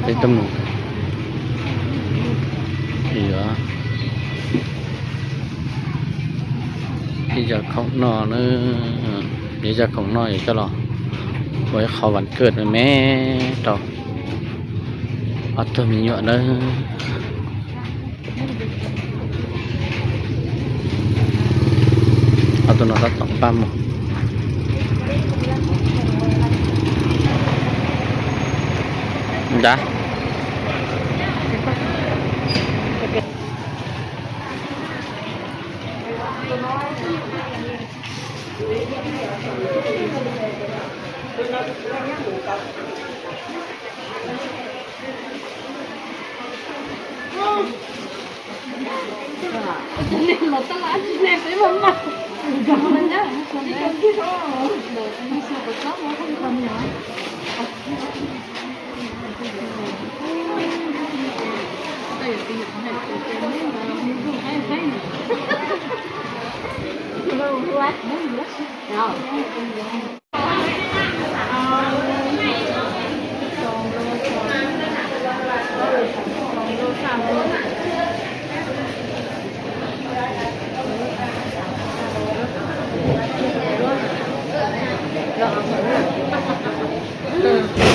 Peb tuaj mus yuav ib co khoom noj na, ib co khoom noj yuav coj los ua ib qho vas kawm me me rau ob tug me nyuam nawb. Ob tug no tab tom npaj mus. Nrad.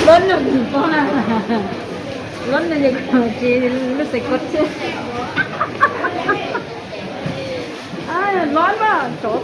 Lov no, lov no ces lub xeem koj thiab. Lov mas tsov.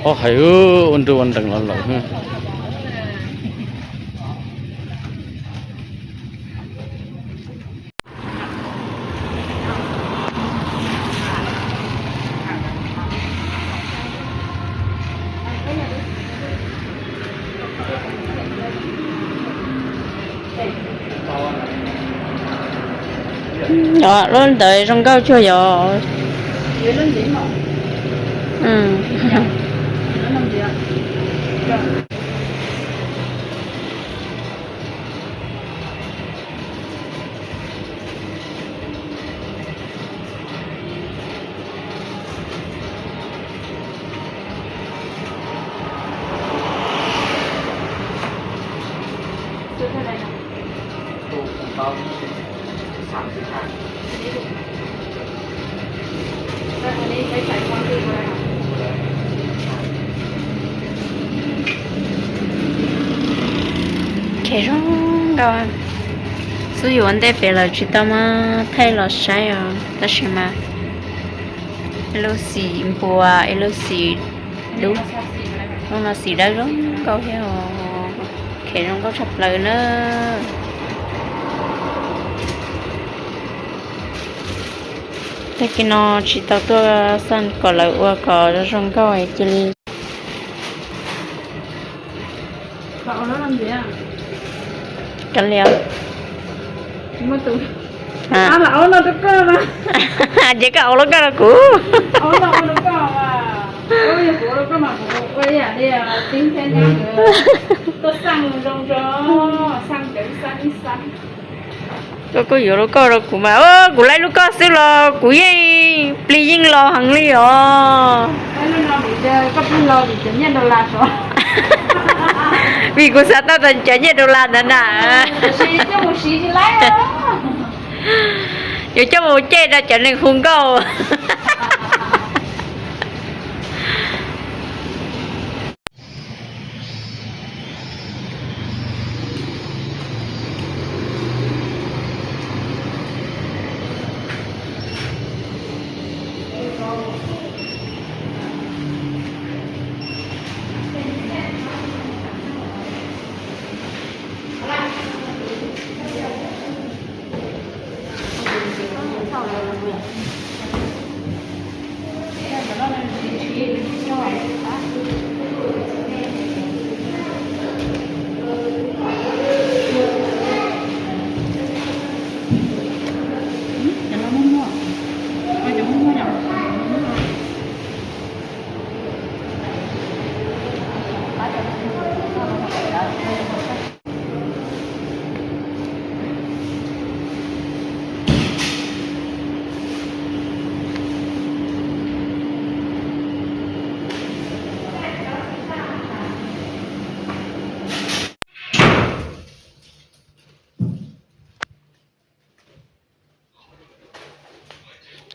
Ob hais ua nrug ua nrees los lawm. Lub ntawd zoo nkauj cuag yog. Khem zoo nkauj. Xub yus ua ntej pem lawm tsis tau muab thaij los saib os, tab sis mas ib lub xim npua ib lub xim dub, lub no xim dawb zoo nkauj thiab os, khem zoo nkauj tshaj plaws na. Tag kis no tsis tau tuaj xaj kom lawv ua kom zoo zoo nkauj cia li. Kav liam. Ces koj ua lub koj rau kuv. Koj kuj yuav lub koj rau kuv mas, kuv laib lub koj xwb los kuv yeej plig yeej los heev li os. Vim kuv xav tau cov nyiaj dollar ntawd na. Yuav coj mus cej rau cov neeg hu nkauj.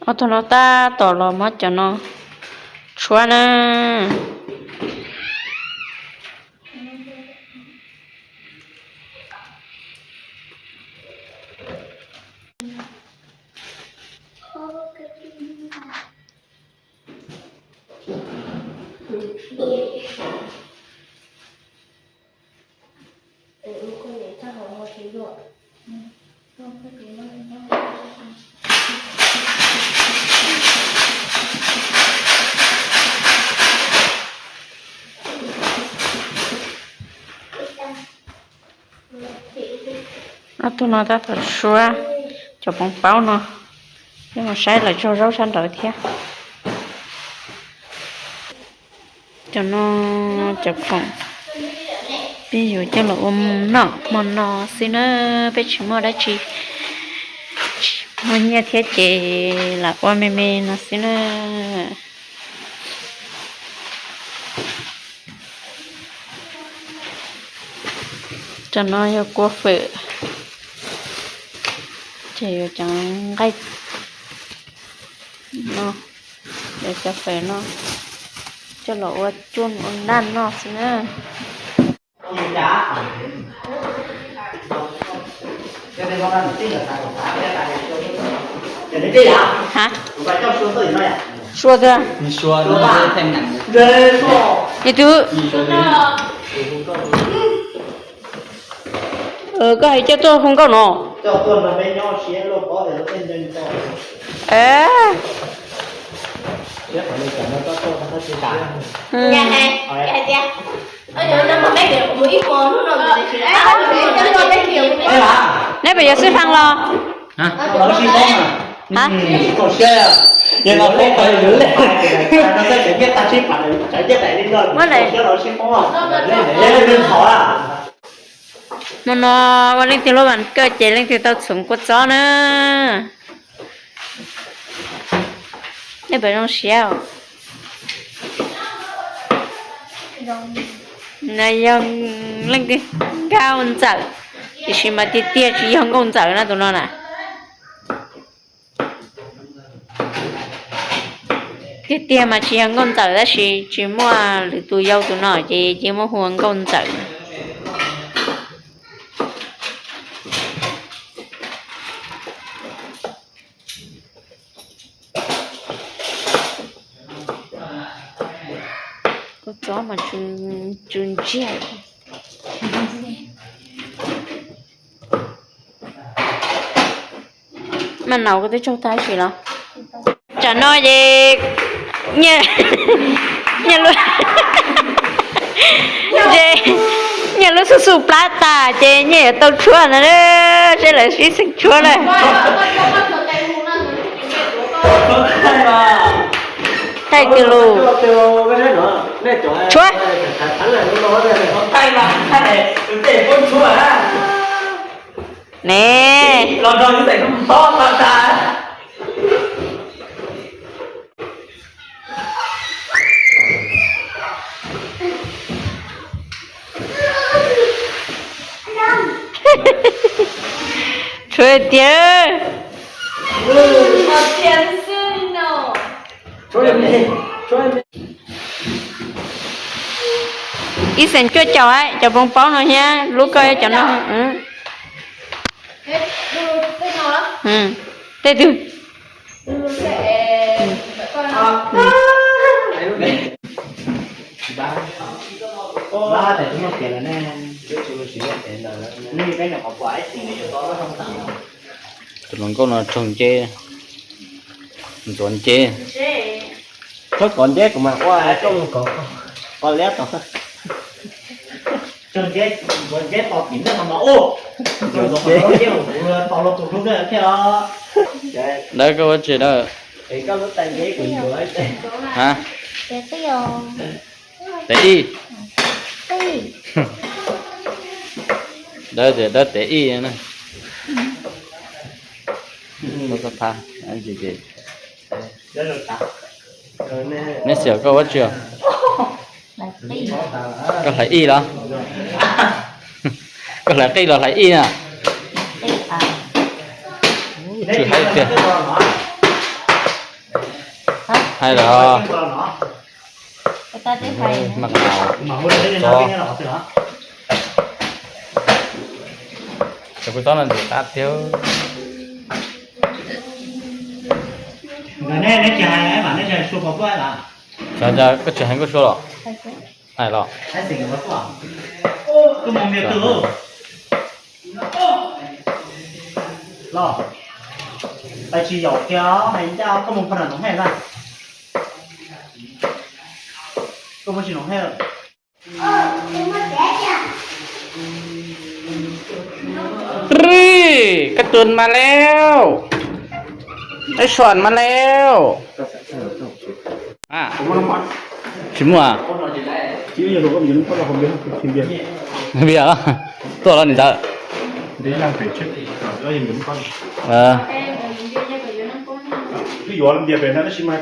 Ob tug no tab tom los muab cov no tshuab na. Ob tug no tab tom tshuab cov poov paub no, peb mus saib lawv tsaug zaub sab nraud thiab. Cov no cov khoom peb yuav coj los ua mus noj hmo no xwb na, peb tsis muaj dab tsi, tsis muaj nyiaj thiab ces lam ua me me no xwb na. Cov no yog kua fawm, ces yuav cov nqaij no, yuav cov fawm no coj los ua cuaj ua naj noj xwb na. Ha? Sua tiag. Tus, koj hais coj tuaj hu nkauj no. Neb puas yuav xib fab los? Muab lawm. Hmo no ua leej twg lub vas kawj ces leej twg tau txhoov kua txob na. Nej puas zoo siab? No yog leej twg nkauj ntxawm, tiam sis mas tiag tiag tsis yog nkauj ntxawm na tus no na. Tiag tiag mas tsis yog nkauj ntxawm tab sis tsis muaj lwm tus yau tus no ces cia muab hu ua nkauj ntxawm. Kua txob mas tsw ntsiag. Maj naus koj twb tsaug tag sim los? Tsam no ces nyiaj lub, ces nyiaj lub xub xub plab tas ces nyiaj yuav tau tshuab no, seb lawv sib xeem tshuab na. Thaij tiag lus. Tshuab. Ne. Tshuab tiag. Ib xeem cuaj caum cov poob paub no thiab lub koj cov no. Tej twg? Tus hluas nkauj no tsaug nceb, ntxuav nceb. Txhob kov nceb kuv mas ua koj mus kov, kov liab tau. Tsaug nceb, ntxuav nceb tos tim ntej no mas ua. Ntxuav nceb tos los tus hlub thiab os. Dawb, koj ua tsi dawb? Tes ib. Dawb tias dawb tes ib na. Neb xyom koj ua tsi os? Koj hlais ib los? Koj hlais qij los hlais ib na? Tsis hais tiag. Hais los. Mas koj, cov kua txob no ntxim qab tiag. Koj tsis hais nkauj sua los? Hais los. Los, tsis yaum kiag hais ncaj koj mus pha nram noov hej na. Koj muaj tsis noov hej lawm. Rij, koj tus mas leo, ib suam mas leo. Tsis muaj. Via, tuaj los nim ntawd.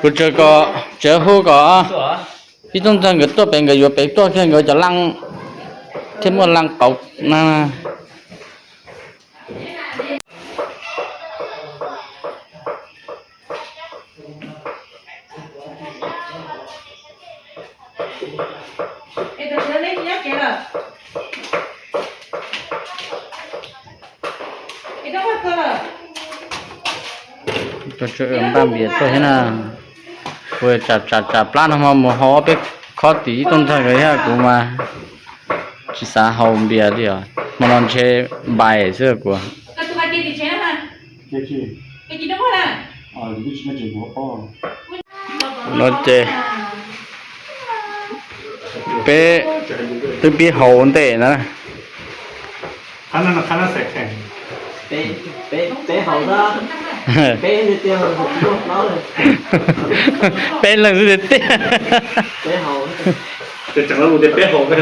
Kuv tseem kom, tseem hu kom ib tug ntxawg nkawd tuaj pem, nkawd yuav pem tuaj kiag nkawd cov laj thiab muaj laj qauv na. Rau tsw npaj npias tuaj thiab na. Kuv tsam tsam tsam plab no hmo mus haus ob peb khob tim ib tug ntxawg thiab kuv mas tsis xav haus npias li os. Hmo no ntshe npais xwb kuv. No ces peb twb pib haus ua ntej na. Peb leeg xwb tiag tiag. Peb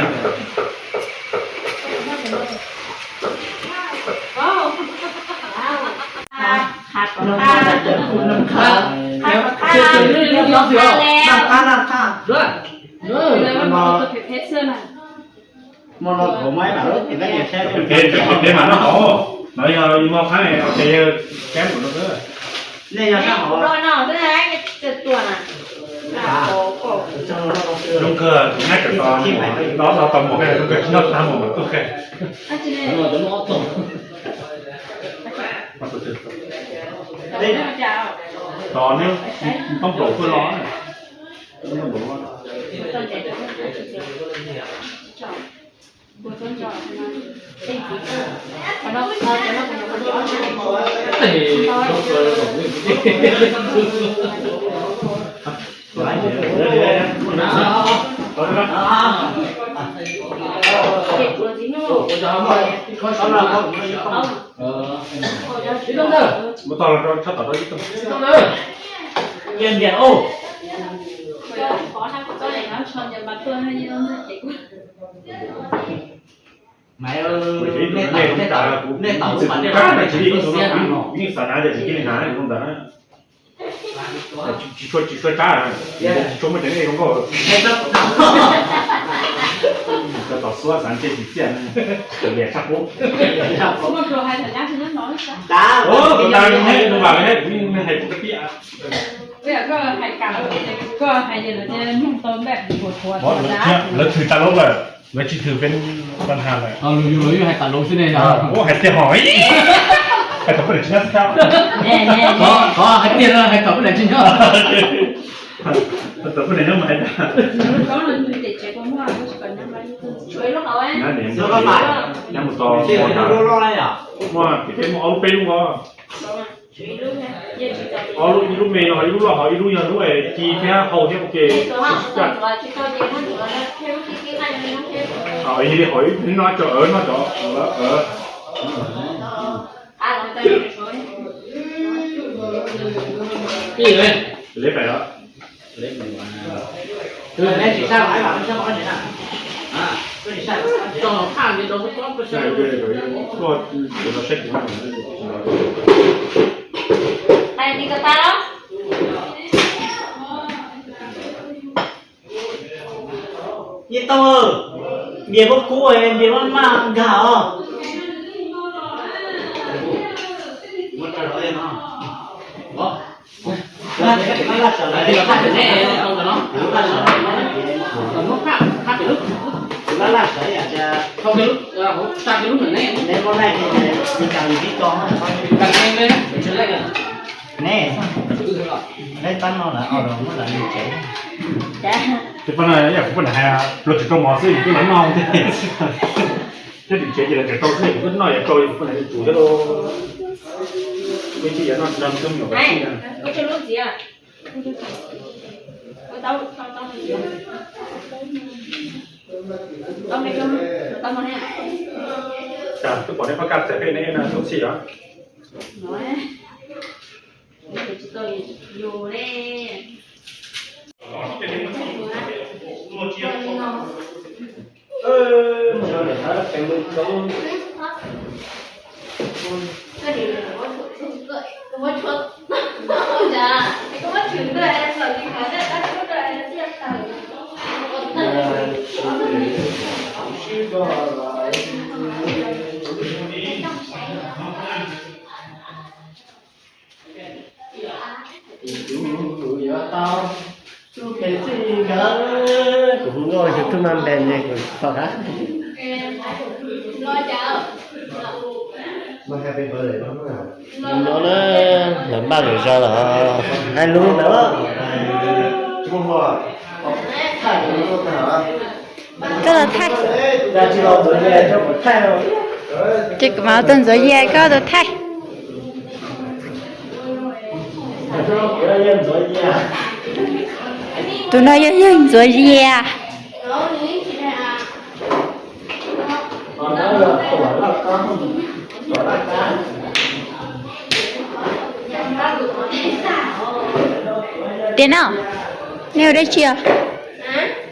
mas no hauv no yog mo qab ces yog kab mus no. Nej yog sab hauv. Zoo kawg, nab cov tos no tau mus, zoo kawg tsis noj tag mus mas tuaj qhia. Tos neb poob plaum tuaj los. Ib tug ntawd, mus tos los rau tshaj tom rau ib tug. Ib tug ntawd, cia npias ub. Mas nej tau nej tau nej tau nej tsis ib tug no, yeej xav hnav ces tsis cia li hnav zoo ntawd na. Tsis tshua tsis tshua tsab, tsis tshua muaj cov nej zoo nkauj. Cov tom xuab xav ntshe tsis txiaj, tawm liam tshaj qub. Tus tas hais tus vam hais kuv yeej hais kuv kab tiab. Lawv thwm tas lub lawm, lawv tsis thwm peb pab hais lawm. Lawv yus lawv yus hais tas lub xwb ne. Ua hais tiag hos, hais tom peb daim tsis nyab xwb. Qhov hais tiag no hais tom peb daim tsis nyab. Tom peb daim nyab mas hais tiag. Nyab mus tau muaj peb lub os. Ob lub, ib lub me no, ib lub loj hos ib lub yog lub ci thiab hau thiab ua ke. Yog li hos ib no cov, no cov. Leb pais os. Nyij Tooj, npias muab kub, npias muab maj nkag os. Neb, neb tab no lawm, muab lawv li tsev. Ces pab no yog kuv poj niam hais, luag tsis rau mov xwb kuv twb los noj thiab. Thiab tim tsev ces lawv tseem rau xwb, kuv twb noj yuav rau kuv poj niam li tus thiab lauj. Twb tsis yuav noj nrog me tub me nyuam pab xwb na. Cas twb pom nej pab kaj txawm peb nej na tub txhij os. Kuv yuav tau tus phem txij nkawm, kuv hu nkauj YouTube no npe ne kuv tsis pom qab. No na, lawv npaj zom zaws lawm. Hais lus ntawd. Koj los thaij. Ces kuv mam tau ntxuav yias koj tau thaij. Tus no yog yawg ntxuav yias. Tiag no, nej ua dab tsi os?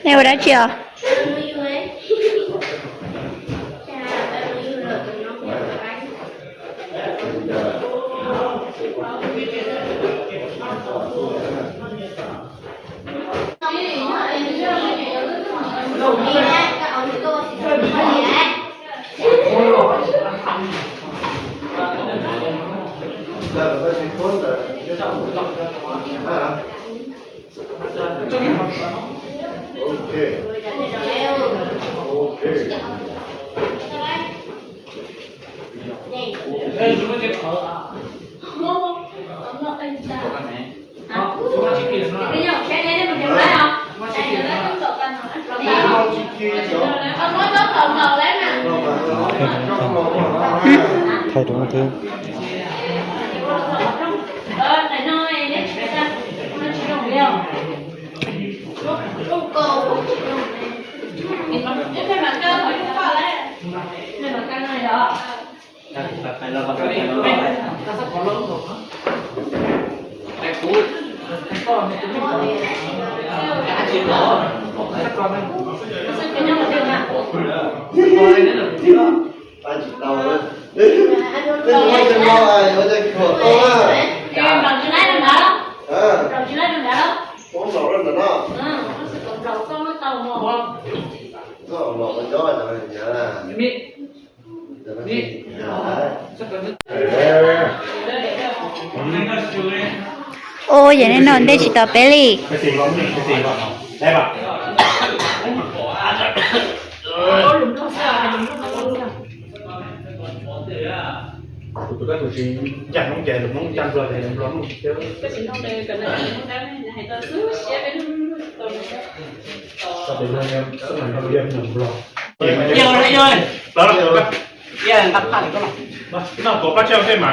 Nej ua dab tsi os? Thaij rau thiab. Tsis tau, nej yuav cov no yuav cov khuam tau na. Ub, nplaum rau ntawm no. Nplaum cov no. Ua yam nej noj ntej tsis tau peb li. Zov, zov peb cov xab xaiv peb zov.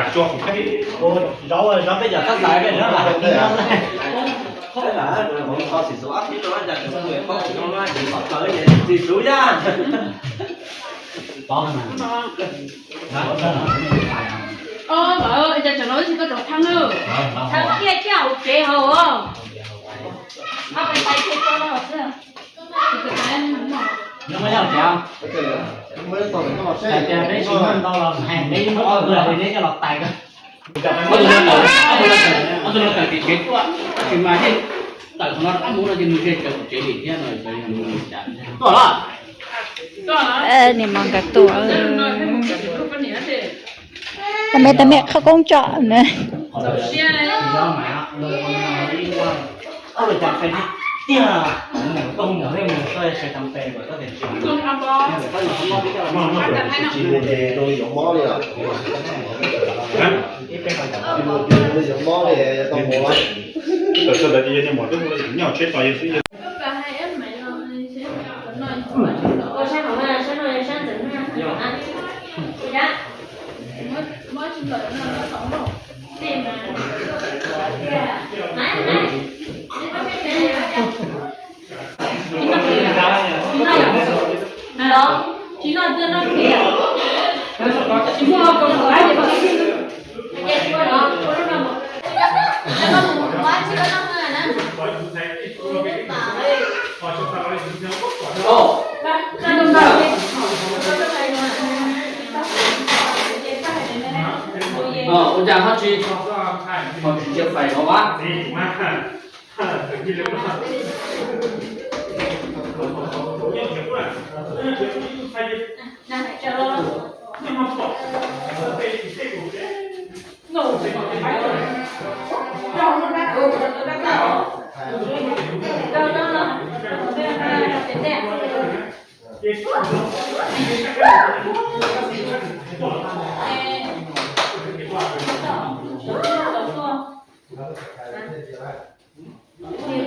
Tsis tau yaj. Os, cas tsam no wb tsis tuaj rau Thab na. Thab thiaj coj hauv tsev hauv os. Hais tias peb tsis muaj ntau los hais peb muab ob tug hais neb coj los tais ko. Ob tug no tawm tim tsev tuaj, tab sis mas tej tawm qhov no rov qab mus no ces nws ze cawv tsev li thiab no. Tuaj los. Niam mos nkawd tuaj. Tam me tam me qhov koob tso na. Tsis mus ces rau yuav mob li os. Tsis mus ces rau yuav mob li tau mus. Tam sim ntawd ces yog niam mos twb mus nyob tsheb tos yawg xwb yog. Ua cas ho tsis, ho tsis cia fais no a? Thov nej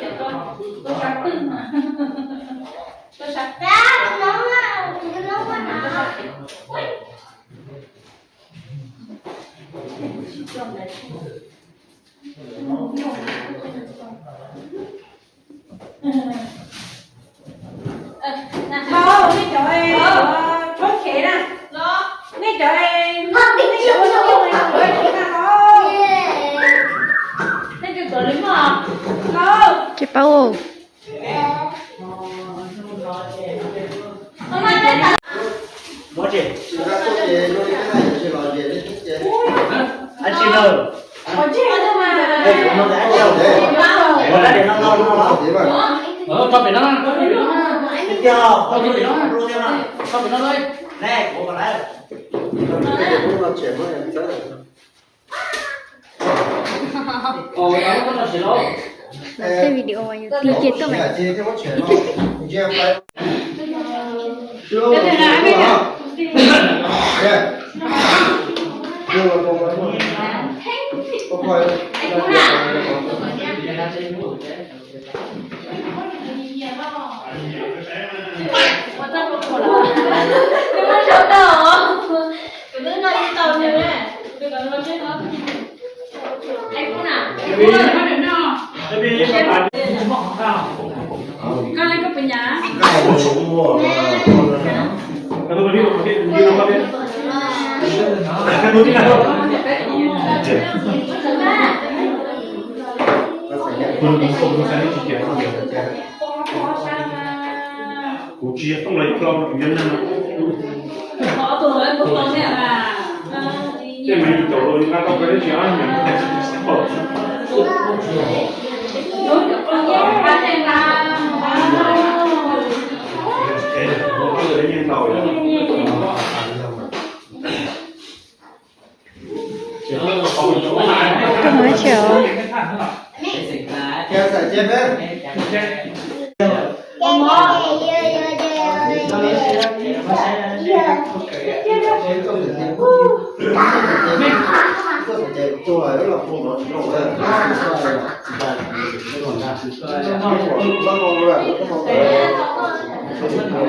cov, thov khev na. Nej cov, nej cov, nej cov li mog. Ces pab ua. Xav saib video uas yus tij kiag tuaj mas. Kuv tsis yog tooj los yog hlo, kuv yog neeg. Tej me nyuam caum los nqa tau koj dab tsi os. Koj mus ib tsi os?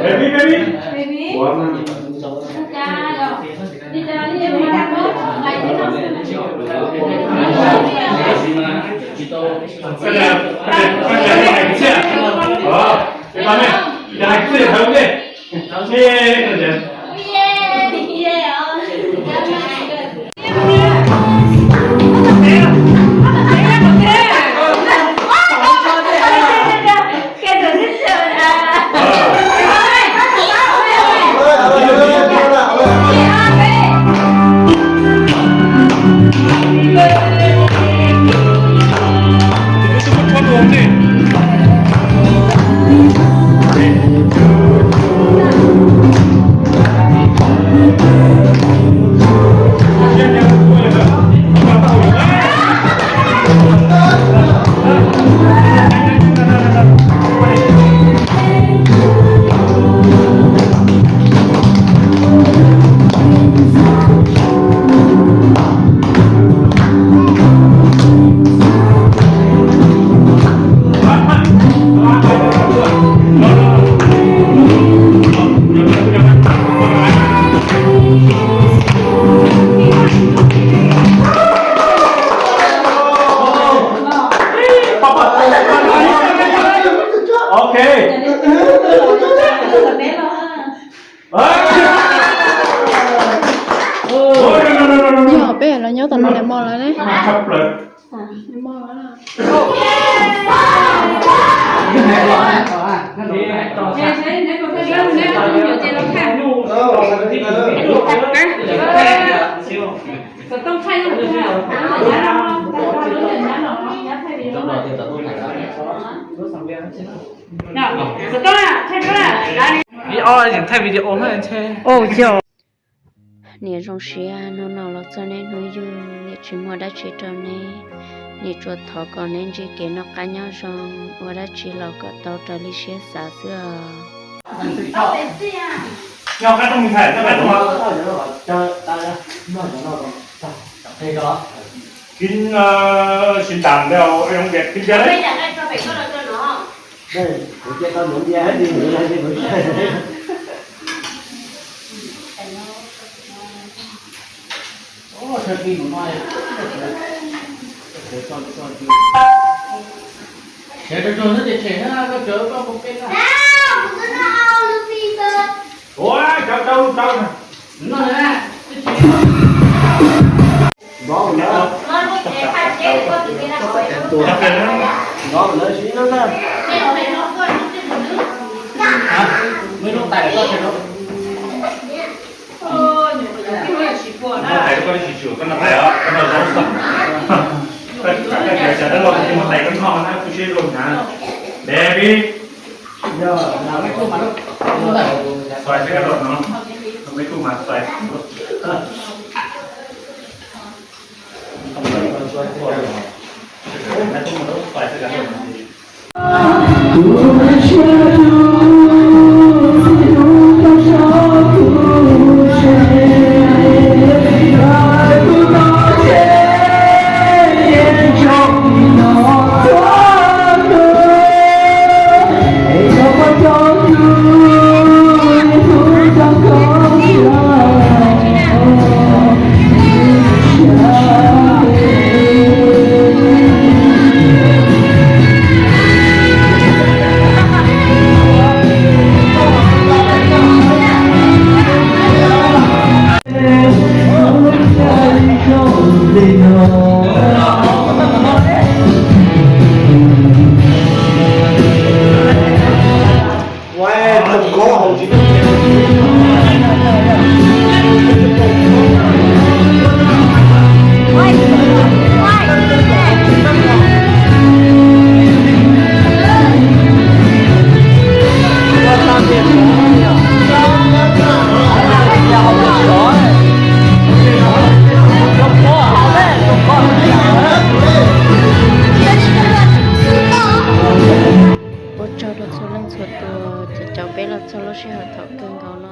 Baby, baby. Ok. Yog peb los nyob tom no nws mos lawm ne. Ib ob thaij video. Ua yog. Niam zoo siab, hnub no los txog neb hnub yug, niam tsis muaj dab tsi rau neb. Niam tsuas thov kom neb ntsib kev noj qab nyob zoo, ua dab tsi los kom tau raws li siab xav xwb os. Xin, ờ, xin tặng cho ông Việt xin cho đấy. Đây, kuv cia tau nuv npias hab di nuv npias. Sawv rau rau xwb ces tshem na, koj tsawv koj mus peb na. Ua, cov rau lub rau na. Nov na. Nov na, siv nov na. Muaj lub tais koj tshem rau. Koj tais koj tsis tshua, koj noj tais os, koj noj zaub xwb. Koj tais koj noj na, kuv siab zoo na. Baby. Xoay xwb koj los no. Meb kuj mas xoay. Ua tsaug rau txhua leej txhua tus, ces cov peb los txog lub sij hawm thaum kawg nkaus no.